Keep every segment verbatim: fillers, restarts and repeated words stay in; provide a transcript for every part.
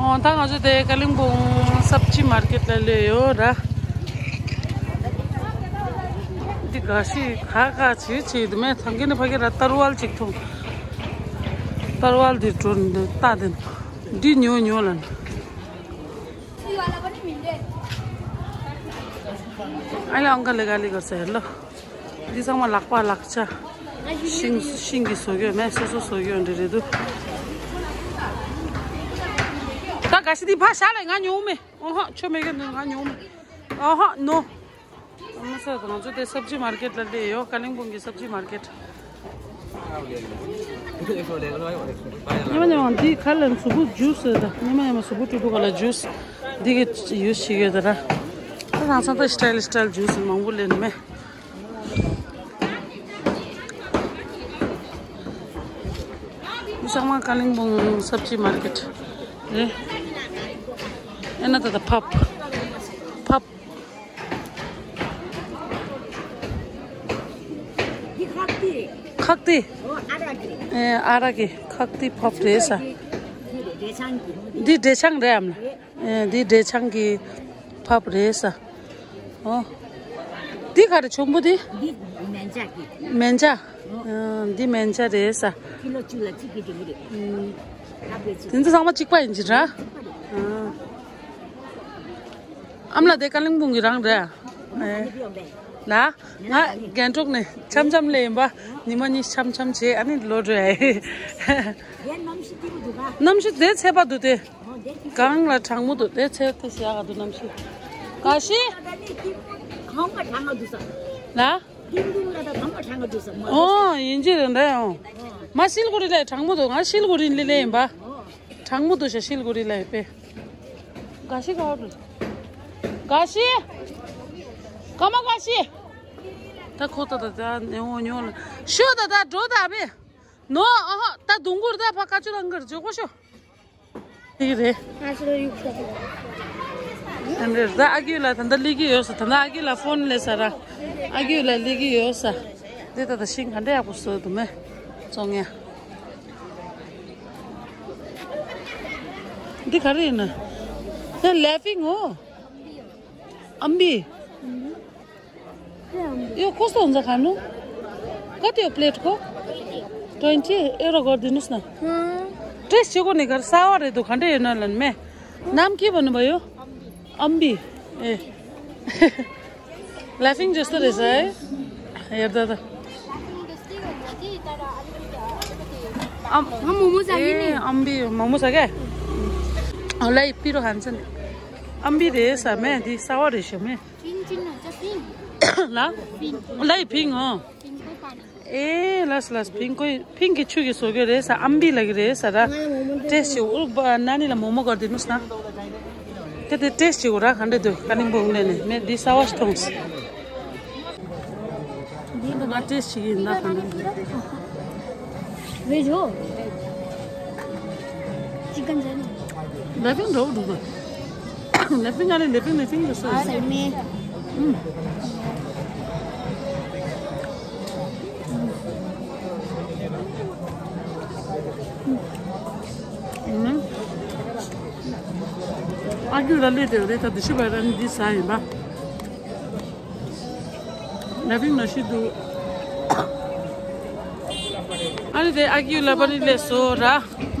ཨོ། ད་ང་ཚོ་དེ་ཀ་ལིང་པོང་སབ་ཇི་མར་ཀེཊ་ལ་སླེབས་ཡོད་ར། འདི་ག་ཤི་ཁ་ཁ་བྱེད་བྱེད་དུ་མེད། ཐང་གི་ནི་ཕ་གི་ར་ཏར་ཝལ་ཅིག་འཐུང་། ཏར་ཝལ་འདི་འགྲོ་ནི་ལྟ་དེ་འདི་ཉོ་ཉོ་ལ་ནི། ཨ་ལ་ཨང་ཀ་ལེ་ག་ལེ་ག་ཟེར་ལོ། འདི་ཚང་མ་ལག་པ་ལག་ཆ། ཤིང་ཤིང་གི་བཟོ་གི་ཡོད་མེད། སོ་སོ་བཟོ་གི་ཡོད་འདྲ་རེད་འདུག་ད་ག་ཤི་འདི་ཕ་ཤ་ལ་ང་ཉོ་མེད། ཨོ་ཧ་ཆོ་མེད་གི་འདི་ང་ཉོ་མེད། ཨོ་ཧ་ནོ། ཨ་མ་ས་ང་ཚོ་དེ་སབ་ཇི་མར་ཀེཊ་ལ་སླེབས་ཡོད། ཀ་ལིང་པོང་གི་སབ་ཇི་མར་ཀེཊ། ཉི་མ་ཉི་མ་འདི་ཁ་ལ་གཟུགས་པོ་ཇུས་ཟེར་ད། ཉི་མ་ཉི་མ་གཟུགས་པོ་སྤྲོ་པོ་ག་ལ་ཇུས་འདི་གི་ཡུས་ཤིག་ཡོད་ད་ར། ད་དང་ཚང་ད་སི་ཊལ་སི་ཊལ་ཇུས་མང་པོ་ལེན་མེད། འདི་ཚང་མ་ཀ་ལིང་པོང་སབ་ཇི་མར་ཀེཊ་རེད། ཨེ་ན་ད་ད་ཕབ་ཕབ། འདི་ཁག་ཏི། ཁག་ཏི། ཨོ་ཨ་རག་གི། ཨེ་ཨ་རག་གི་ཁག་ཏི་ཕབ་རེད་ས། འདི་འབྲས་ཆང་གི། འདི་འབྲས་ཆང་རེད་ཨམ་ལ། ཨེ་འདི་འབྲས་ཆང་གི་ཕབ་རེད་ས། ཨོ། འདི་ག་རེ་ཆུང་པོ་འདི། འདི་མན་ཇ་གི། མན་ཇ། ཨོ། ཨ་འདི་མན་ཇ་རེད་ས། ཀི་ལོ་བཅུ་ལ་གཅིག་གི་འགྲོ་གི་རེད། ཨུམ། ཁག་པའི་ཆུ། དེ་ཚོ་ཚང་མ་གཅིག་པ་ཡིན་གྱི་ར། ཨ། ཨམ་ལ་དེ་ཀ་ལིང་པོང་གི་རང་རེད། ཨེ། ལ། ང་རྒན་གྲོགས་ནས་འཆམ་འཆམ་ལས་ཡིན་པ། ཉི་མ་གཉིས་འཆམ་འཆམ་བྱས་ཨ་ནི་ལོ་འགྲོ་ཡ། གནམ་གཤིས་དེ་ཚད་པ་འདུག་དེ། གང་ལ་གྲང་མོ་འདུག་དེ་ཚད་དེ་ཟེར་ཡག་འདུག་གནམ་གཤིས། ག་ཤི། ལ། ཨོ་ཡིན་གྱི་རེད་འདྲ་ཡང་། མ་སིལ་གོ་རི་ལ་གྲང་མོ་འདུག་ང་སིལ་གོ་རི་ལ་ལས་ཡིན་པ། གྲང་མོ་འདུག་ཤ་སིལ་གོ་རི་ལ་ཡོད་པས། ག་ཤི་ག་བར་འགྲོ། ག་ཤི། ཀ་མ་ག་ཤི། ད་ཁོ་ད་ད་ད་ནེ་འོ་ཉོ་ལ། ཤོ་ད་ད་འགྲོ་ད་བེ། ནོ་ཨ་ཧ་ད་དུང་གུར་ད་ཕ་ཀ་ཅུ་རང་གར་འཇོག་གོ་ཤོ། དེ་རེད། ང་ཚོ་ཡུག་ཤོ། ཨ་འདྲེ་ད་ཨ་ཁུ་ལ་ད་ད་ལི་གི་ཡོད་ས། ད་ད་ཨ་ཁུ་ལ་ཕོན་ལས་ས་ར། ཨ་ཁུ་ལ་ལི་གི་ཡོད་ས། དེ་ད་ད་ཤིང་ག་འདྲ་ཡག་པོ་བཟོས་འདུག་མེ། བཙོང་ཡ། འདི་ག་རེ་ཡིན་ན། ད་ལེ་ཕིང་ངོ་། ཨམ་བི། यो कस्तो हुन्छ खानु? कति हो प्लेटको? ट्वेन्टी। एउटा गरिदिनुहोस् न। टेस्ट चाहिँ कुनै गरी सावा रे दुखान्डे यो नलन मे। नाम के भन्नुभयो? अम्बी। अम्बी। ए। लाफिङ जस्तो रहेछ है। हेर्दा त। अम-, मोमो छ कि ए, नि? अम्बी मोमो छ क्या? उसलाई पिरो खान्छ नि। अम्बी रहेछ मे, दि सावा रहेछ मे। ल। ल, पिङ हो। ए, लस, लस, पिङकै, पिङकै छुके सोग्यो रहेछ, अम्बी लागि रहेछ र। टेस्ट हो। उ ब-, नानीलाई मोमो गरिदिनुहोस् न। के त टेस्ट हो र, खाँदै त्यो कालिम्पोङले नै। मे दि सावस थोङ्स। दि बगा टेस्ट हो, हिँड्दा खाँदै। भेज हो? चिकन छैन? लेपिङ ढौ ढुक। लेपिङ आले लेपिङ लेपिङ जस्तो रहेछ। अघि उता लेट हो रे, त दुसु भएर नि दिस आयो बा। नबिन नसिदु। अनि दे अघि उता पनि लेसो र।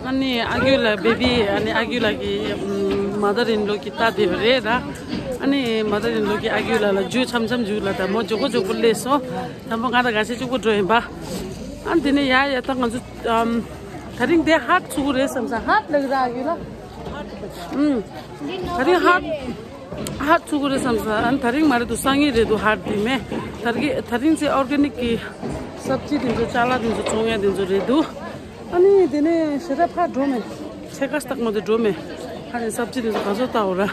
अनि अघि उता बेबी, अनि अघि उता कि, उम्, मदर इन लॉ कि ता दे रे र। अनि मदर इन लॉ कि अघि उता ल जु छम छम जु ल त म जोको जोको लेसो। त म गाडा गासे जोको ड्रोय बा। अनि दिने या या त गजु, उम्, थरिङ दे हाट सुगु रे समसा। हाट लग रहा अघि उता। उम्। थरिङ हाट हाट सुगु रे समसा। अनि थरिङ मारे दु संगी रे दु हाट दिमे। थरगी, थरिङ से अर्गेनिक कि सब्जी दिन्छु, चाला दिन्छु, चोंगे दिन्छु रे दु। अनि दिने सेरा फा ड्रोमे। छेकास तक मते ड्रोमे। अनि सब्जी दिन्छु, गजो ता हो र।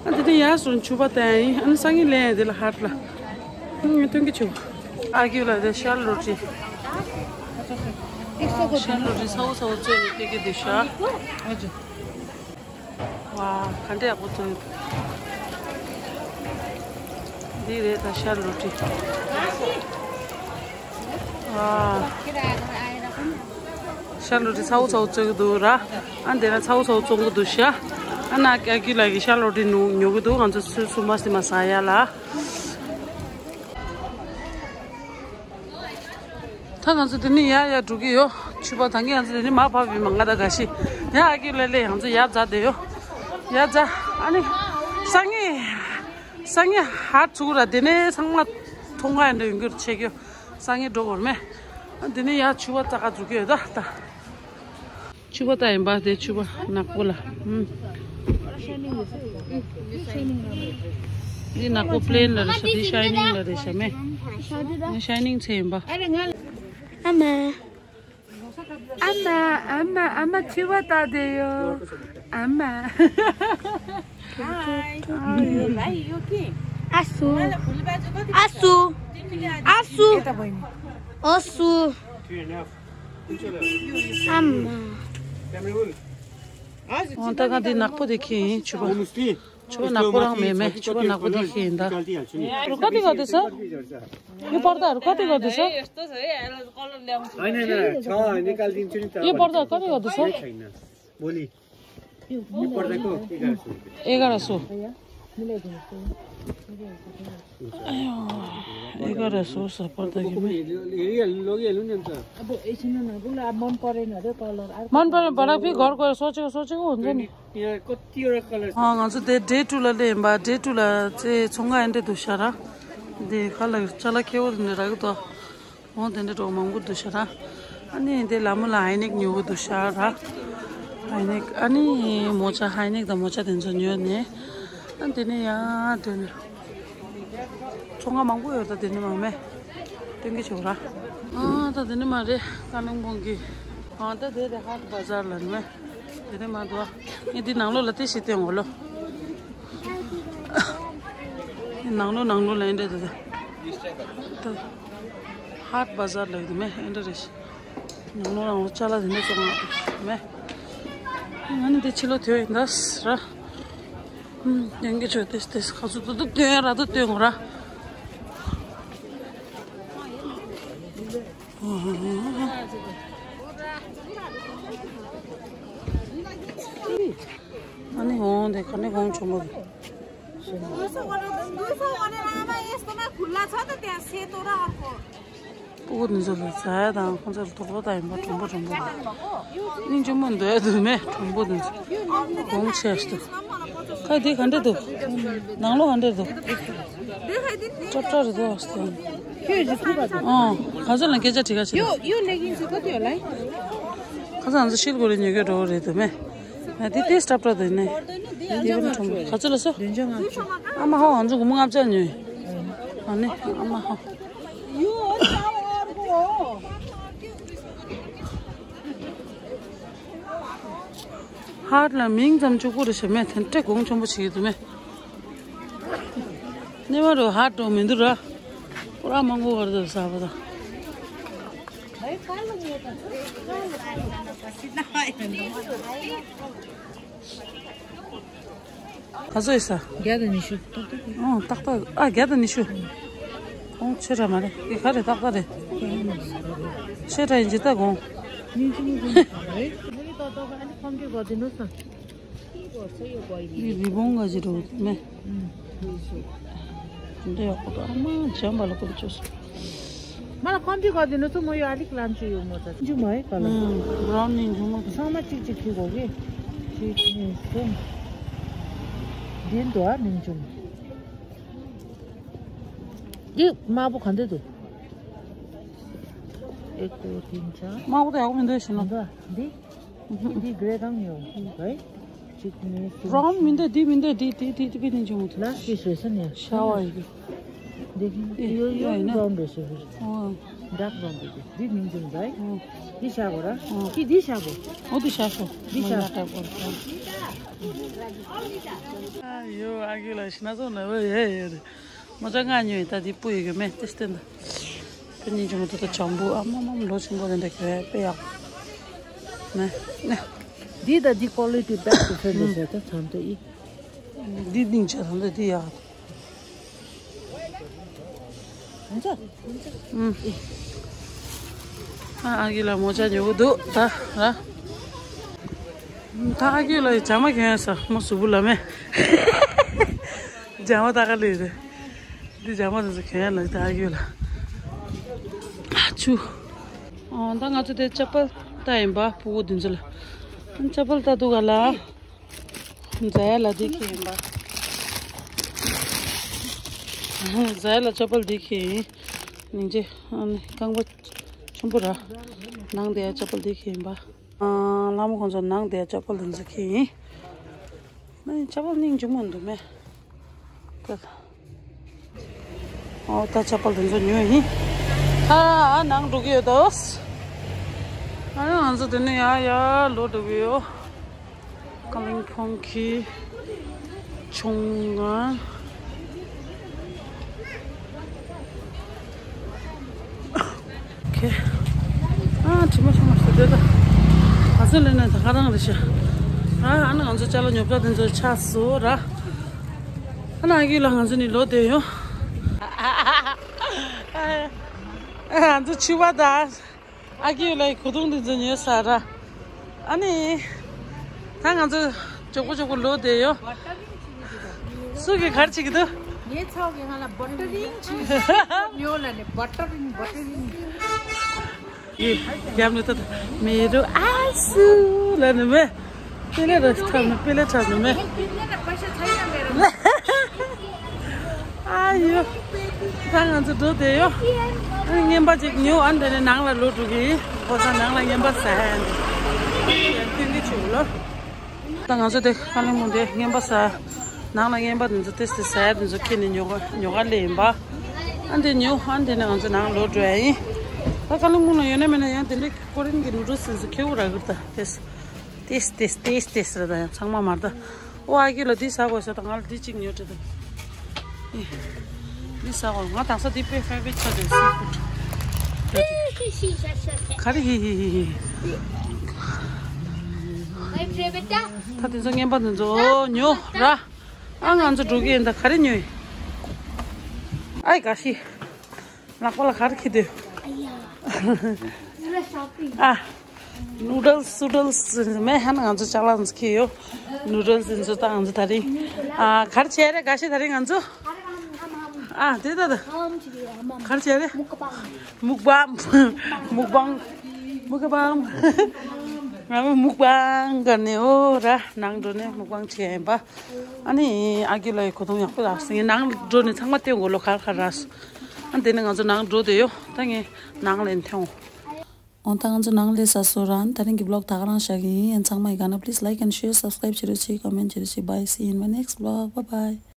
अनि दिने या सुन छुबा ताई। अनि संगी ले दिला हाट ला। उम्, थ्याङ्क यू छु। अघि उता दे स्याल रोटी। स्याल रोटी साउ साउ चाहिँ के के दिस? हजुर। वा, खाँदै आएको छु। धेरै त स्याल रोटी। वा। ཤ་ལོ་ཏི་ཚ་བོ་ཚ་བོ་བཙོང་གི་འདུག་ར། ཨ་འདི་ན་ཚ་བོ་ཚ་བོ་བཙོང་གི་འདུག་ཤ། ཨ་ན་ཀྱ་ཀྱུ་ལ་གི་ཤ་ལོ་ཏི་ནུ་ཉོ་གི་འདུག་ང་ཚོ་སུ་སུ་མ་སི་མ་ཟ་ཡ་ལ། ད་ང་ཚོ་དེ་ནི་ཡར་ཡར་འགྲོ་གི་ཡོད། ཆུ་བ་ད་གིན་ང་ཚོ་དེ་ནི་མར་བབས་ཡིན་མ་ང་ད་ག་ཤི། ཡ་ཨ་ཀྱུ་ལེ་ལེ་ང་ཚོ་ཡར་འཛེགས་བསྡད་ཡོད། ཡར་འཛེགས་ཨ་ནི། སང་ཉིན། སང་ཉིན་ཧར་ཚུགས་ར་དེ་ནས་ཚང་མ་མཐོང་ག་ཡིན་འདྲ་ཡོང་གི་རེད་ཆེ་གི་ཡོད། སང་ཉིན་འགྲོ་དགོས་མེད། ཨ་དེ་ནས་ཡར་ཆུ་བ་རྩ་ཁ་འཛུགས་ཀྱི་ཡོད་ད་ད། ཕྱུ་པ་ལྟ་ཡིན་པ་དེ་ཕྱུ་པ་ནག་པོ་ལ། ཨུམ། འདི་ནག་པོ་པི་ལེན་ལ་རེད་ཤག་འདི་ཤའི་ནིང་ལ་རེད་ཤག་མེ། ཤའི་ནིང་ཚེ་ཡིན་པ། ཨ་མ། ཨ་མ། ཨ་མ། ཨ་མ། ཨ་མ་ཕྱུ་པ་ལྟ་དེ་ཡོད། ཨ་མ། Hi. Hi. Hi, you okay? ཨ་སུ། ཨ་སུ། ཨ་སུ། ཨ་སུ། ཨ་མ། འོ་ད་ག་འདི་ནག་པོ་དེ་ཁྱེད་ཡིན་ཕྱུ་པ། ཕྱུ་པ་ནག་པོ་རང་མེད་མེད་ཕྱུ་པ་ནག་པོ་དེ་ཁྱེད་ཡིན་ད། རུ་ཁ་དེ་ག་དེ་ས། यो पर्दा रुका दे गर्दैछ। होइन, होइन, छ, निकालिदिन्छु नि त। यो पर्दा कति गर्दैछ? छैन। भोलि। यो पर्दाको एघार सौ रुपियाँ। एघार सौ। एघार सौ छ पर्दा कि हेरिहाल्नु, लगिहाल्नु नि अन्त। अब एकछिन न, उसलाई अब मन परेन अरे कलर। मन परेन भने फेरि घर गएर सोचेको सोचेको हुन्छ नि। यहाँ कतिवटा कलर छ। अँ, ང་ཚོ་དེ་day two ལ་སླེབས་ཡིན་པ། day two ལ་ཚེ་ཚོང་ཁང་འདྲ་འདུག་ཤག་ར། འདི་ཁ་ལ་ཅ་ལག་ཁེ་པོ་འདྲ་རག་གི་འདུག་འོ་དེ་འདྲ་འགྲོ་མང་པོ་འདུག་ཤག་ར། ཨ་ནི་དེ་ལ་མོ་ལ་ཧའི་ནེག་ཉོ་གི་འདུག་ཤག་ར། ཧའི་ནེག་ཨ་ནི་མོ་ཅ་ཧའི་ནེག་དང་མོ་ཅ་དེ་ཚོ་ཉོས་ནས། ཨ་དེ་ནས་ཡང་དེ་ནས་ཚོང་ཁང་མང་པོ་ཡོད་ད། དེ་ནས་མང་མེད་སྟོན་གི་ཆོག་ར། ཨ་ད་དེ་ནས་མ་རེད། ཀ་ལིང་པོང་གི། ཨ་ད་དེ་དེ་ཧཊ་བ་ཛར་ལ་ནི་མེད། དེ་ནས་མ་འདུག་ཨ་ནི་དེ་ནང་ལོགས་ལ་དེ་ཞིག་སྟོན་འོ་ལོ། ནང་ལོགས་ནང་ལོགས་ལ་ཨེ་འདྲ་དེ་དེ། ཧཊ་བ་ཛར་ལ་ཡོད་མེད་ཨེ་འདྲ་རེད། ནང་ལོགས་ནང་ལོགས་ཅ་ལག་དེ་འདྲ་ཚོང་ཁང་མེད། ང་ནི་དེ་ཕྱི་ལོགས་དེ་ཡིན་ད་ར། ཡང་གི་ཆོས་ཏེས་ཏེས་ཁ་སུ་ཏུ་ཏུ་ཏེ་ར་ཏུ་ཏེ་ངོ་ར། ཨ་ནི་འོང་དེ་ག་ནས་གོང་ཆུང་མོ་དེ། दुई सौ गरेर, दुई सौ गरेर आमा यस्तोमा खुल्ला छ त त्यहाँ सेतो र अर्को। ཨོ་དེ་ཚོ་ལ་ཟ་ཡ་དང་ཁོང་ཚོ་ལ་དོག་པ་དང་ཡིན་པ་གྲོང་པོ་གྲོང་པོ་དང་། སྙིང་རྗེ་མོ་འདོད་དུ་མེད་གྲོང་པོ་དེ་ཚོ། གོང་ཆེ་ཞིག་ཏུ། ཁ་དེ་ག་འདྲ་འདུག་ནང་ལོགས་ག་འདྲ་འདུག་སྲབ་སྲབ་རེད་འདུག་ཨོ་ག་ཚོད་ལ་སྐད་ཆ་དྲི་ག་བྱེད། यो यो लेगिन्स चाहिँ कति होला है? ཁ་སང་ང་ཚོ་ཤིལ་གོ་རེ་ཉོ་གི་འགྲོ་གི་རེད་དུ་མེད། ང་དེ་དེ་སྲབ་སྲབ་དུ་ནས། དེ་བོ་ཁྲོམ་ག་ཚོད་ལ་སོ། བདུན་ཅུ་ལྔ་བཅུ། ཨ་མ་ཧོ་ང་ཚོ་སྒོར་མོ་ལྔ་བརྒྱ་ཉོས། ཨ་ནི་ཨ་མ་ཧོ། यो हो, अर्को हो। ཧཊ་ལ་མིང་ཙམ་གཅིག་པོ་རེད་ཤག་མེད་དེ་འདྲ་གོང་ཆེན་པོ་བྱེད་ཀྱི་འདུག་མེད། སྣེ་མ་རུ་ཧཊ་འགྲོ་མི་འདུག་ར། པུ་ར་མང་པོ་བར་དུ་ཟ་བ་དང་། ག་ཚོད་ཡིན་ས། བརྒྱ་དང་ཉི་ཤུ། ཏག་ཏག་རེད། ཨོ་ཏག་ཏག་ཨ་བརྒྱ་དང་ཉི་ཤུ། གོང་ཆེ་དྲགས་མ་རེད། འདི་ག་རེ་ཏག་ཏག་རེད། ཆེ་དྲགས་ཡིན་ཇི་ལྟར་གོང་། ཉིན་གཅིག་ཉིན་གཅིག་རེད། འདི་ལི་ཏོག་ཏོག་ཨ་ནི་ཁོམ་གི་གོ་དེ་ནོ་ས། འདི་རི་བོང་ག་ཅི་འགྲོ་མེད། འདི་ཡག་པོ་འདུག་ཨ་མ་འཇམ་པ་ལ་ཀུ་ཅོས། मला कम्ती गरिदिनु त म यो अलिक लान्छु यो मोजा चाहिँ। जुम है कलर। ब्राउन निन्जुम। सँग चिक चिक ठीक हो कि। चिक निन्जुम। दिन दो निन्जुम। ये माबो खन्दे दो। एक दो तीन चार। माबो त यागो मिन्दो सिनो। दो। दे। འདི་འདི་གྲེ་གང་ཡོད་རེད། གཅིག་གཉིས་གསུམ། རང་མི་འདོད་འདི་མི་འདོད་འདི་འདི་འདི་འདི་འདི་འདི་འདི་འདི་ལ་ཤི་ཤི་ཤི་ནས། ཤ་བ་ཡི། འདི་འདི་ཡོད་ཡོད་ཡིན་ན། འདྲ་འདྲ་ཞིག་རེད། འོ། འདྲ་འདྲ་འདི་འདི་འདི་མི་འཇུམ་རེད། འོ། འདི་ཤ་གོ་ར། འོ། འདི་འདི་ཤ་གོ། འོ་འདི་ཤ་ཤོ། འདི་ཤ། ཡོ་ཨ་གི་ལ་ཤི་ན་སོང་ན་བ་ཡེ་ཡེ་རེད། མོ་ཅག་ང་ཉོས་ད་འདི་སྤུ་ཡི་གི་མེ་ཏེ་སྟེ་འདི། ཁོ་གཉིས་ཀྱི་མོ་ཏོ་ཏོ་བྱམས་པོ་ཨ་མ་མ་ལོ་ཆེན་པོ་དེ་འདྲ་གི་དཔེ་ཡག་ནས་ནས། འདི་ད་འདི་ཀོ་ལི་ཊི་བེག་ཏུ་ཕེབས་འདུག་ཟེར་ད་བྱམས་ཏེ་ཨི། འདི་སྙིང་རྗེ་ད་འདི་འདི་ཡག་ཧུན་ཅ། ཧུན་ཅ། ཨུམ། ཨ་ཨ་ཁུ་ལ་མོ་ཅག་ཉོ་གི་འདུག་ད་ར། ད་ཨ་ཁུ་ལ་ཇ་མ་གྱོན་ཡ་ས་མོ་གཟུགས་པོ་ལ་མེ། ཇ་མ་ད་ག་ལེ་རེད། འདི་ཇ་མ་དེ་ཚོ་གྱོན་ཡ་ལ་ད་ཨ་ཁུ་ལ། ཨ་ཆུ། ཨོ་ད་ང་ཚོ་དེ་ཅ་པལ་ལྟ་ཡིན་པ་ཕྲུ་གུ་དེ་ཚོ་ལ། ཅ་པལ་ལྟ་འདུག་ག་ལ། ཛ་ཡ་ལ་འདི་ཁྱེར་ཡིན་པ། ཛ་ཡ་ལ་ཅ་པལ་འདི་ཁྱེར་ཡིན། ནིང་ཅེ་ཨ་ནི་རྐང་པ་ཆེན་པོ་ར། ནང་དེ་ཡ་ཅ་པལ་འདི་ཁྱེར་ཡིན་པ། ཨ་ལྷ་མོ་ཁོང་ཚོ་ནང་དེ་ཡ་ཅ་པལ་འདི་ཚོ་ཁྱེར་ཡིན། ཨ་ནི་ཅ་པལ་སྙིང་རྗེ་མོ་འདུག་མེ། ད། ཨོ་ད་ཅ་པལ་དེ་ཚོ་ཉོས་ཡིན། ཨ་ཨ་ནང་འགྲོ་གི་ཡོད་དོ། ཨ་ང་ཚོ་དེ་ནས་ཡར་ཡར་ལོག་འགྲོ་གི་ཡོད། ཀ་ལིང་ཕོང་གི་ཆུང་ང་། ཁེ། ཨ་དྲི་མ་ཤོང་མ་ཤོང་དེ་ད། ང་ཚོ་ལས་ནས་ད་ག་རང་རེད་ཤག་ཨ་ཨ་ནི་ང་ཚོ་ཅ་ལག་ཉོ་ས་དེ་ཚོ་ཆགས་སོང་ར། ཨ་ནི་ཨ་ཁུ་ལ་ང་ཚོ་ནི་ལོག་བསྡད་ཡོང་། ཨ་ང་ཚོ་ཕྱུ་པ་དང་ཨ་ཁུ་ལ་གོས་ཐུང་དེ་ཚོ་ཉོས་ས་ར། ཨ་ནི། ད་ང་ཚོ་མགྱོགས་པོ་མགྱོགས་པོ་ལོག་བསྡད་ཡོང་། སུ་གིས་ག་རེ་བྱེད་ཀྱི་འདུག་ངའི་ཚ་བོ་གིས་ང་ལ་བ་ཏར་རིང་བྱེད་ཉོ་ལ་ནི་བ་ཏར་རིང་བ་ཏར་རིང་། ཡབ་ནི་ད་མེ་རུ་ཨ་སུ་ལ་ནི་མེ། པེ་ལེ་ར་ཁྲབ་ནི་པེ་ལེ་ཁྲབ་ནི་མེ། ཨ་ཡོ། ད་ང་ཚོ་འགྲོ་བསྡད་ཡོང་། ཨ་ནི་རྔན་པ་ཅིག་ཉོ་ཨ་ནི་དེ་ནས་ནང་ལ་ལོག་འགྲོ་གི་ཡིན། ཁོ་ཚ་ནང་ལ་རྔན་པ་ཟ་ཡ་ཡིན། ཡང་ཐུན་གི་ཆུ་ལོ། ད་ང་ཚོ་དེ་ཀ་ལིང་མོང་དེ་རྔན་པ་ཟ། ནང་ལ་རྔན་པ་དེ་ཚོ་ཏེས་ཏེ་ཟ་ཡ་དེ་ཚོ་ཁྱེར་ནས་ཉོ་ག་ཉོ་ག་སླེབས་ཡིན་པ། ཨ་འདི་ཉོ་ཨ་འདི་ནས་ང་ཚོ་ནང་ལོག་འགྲོ་ཡ་ཡིན། ད་ཀ་ལིང་མོང་ལ་ཡོད་ན་མེད་ན་ཡང་དེ་འདྲའི་ཀོ་རིན་གྱི་ནུ་ཌལ་སི་དེ་ཚོ་ཁེ་པོ་རག་གི་རེད་ད་ཏེས། ཏེས་ཏེས་ཏེས་ཏེས་རེད་ད་ཡང་ཚང་མ་མ་རེད་ད། ཨོ་ཨ་ཁུ་ལ་འདི་ཟ་དགོས་ཟེར་ད་ང་ལ་འདི་གཅིག་ཉོ་དྲི་ད། འདི་ཟ་དགོས་ང་དང་ས་འདི་དཔེ་ཧྥེ་ཝ་རི་ཊི་ཆགས་འདུག་སི་ཕུཌ། ག་རེ་ཧི་ཧི་ཧི་ཧི། ད་དེ་ཚོ་རྔན་པ་དེ་ཚོ་ཉོ་ར། ཨ་ང་ཚོ་འགྲོ་གི་ཡིན་ད་ག་རེ་ཉོ་ཡིན། ཨའི་ག་ཤི། ལག་པ་ལ་ག་རེ་ཁྱེར་འདུག་ཨ། ནུ་ཌལ་སི་སུ་ཌལ་སི་མེད་ཧ་ན་ང་ཚོ་ཅ་ལག་ཚོ་ཁྱེར་ཡོད། ནུ་ཌལ་སི་ཚོ་ད་ང་ཚོ་ད་རིང་། ཨ་ག་རེ་བྱས་རེད་ག་ཤི་ད་རིང་ང་ཚོ། ཨ་དེ་ད་ད། ག་རེ་བྱས་རེད། མུག་པང་། མུག་པང་། མུག་པང་། ང་མི་མུག་པང་ག་ནས་ཨོ་ར་ནང་འགྲོ་ནས་མུག་པང་བྱས་ཡིན་པ། ཨ་ནི་ཨ་ཁུ་ལ་ཡི་གོ་ཐོང་ཡག་པོ་རག་སོང་ངས་ནང་འགྲོ་ནས་ཚང་མ་སྟོན་དགོས་ལོ་ག་རེ་ག་རེ་རག་སོང་། ཨ་དེ་ནས་ང་ཚོ་ནང་འགྲོ་བསྡད་ཡོད་ད་ངས་ནང་ལ་ཐོན། འོ་ད་ང་ཚོ་ནང་སླེབས་ཚར་སོང་ར། ད་རིང་གི་བི་ལོག་ད་ག་རང་བཞག་གི་ཡིན། ཡང་ཚང་མ་ཡི་ག་ན་please like and share, subscribe བྱེད་རོགས་བྱེད། Comment བྱེད་རོགས་བྱེད། Bye, see you in my next vlog. Bye bye.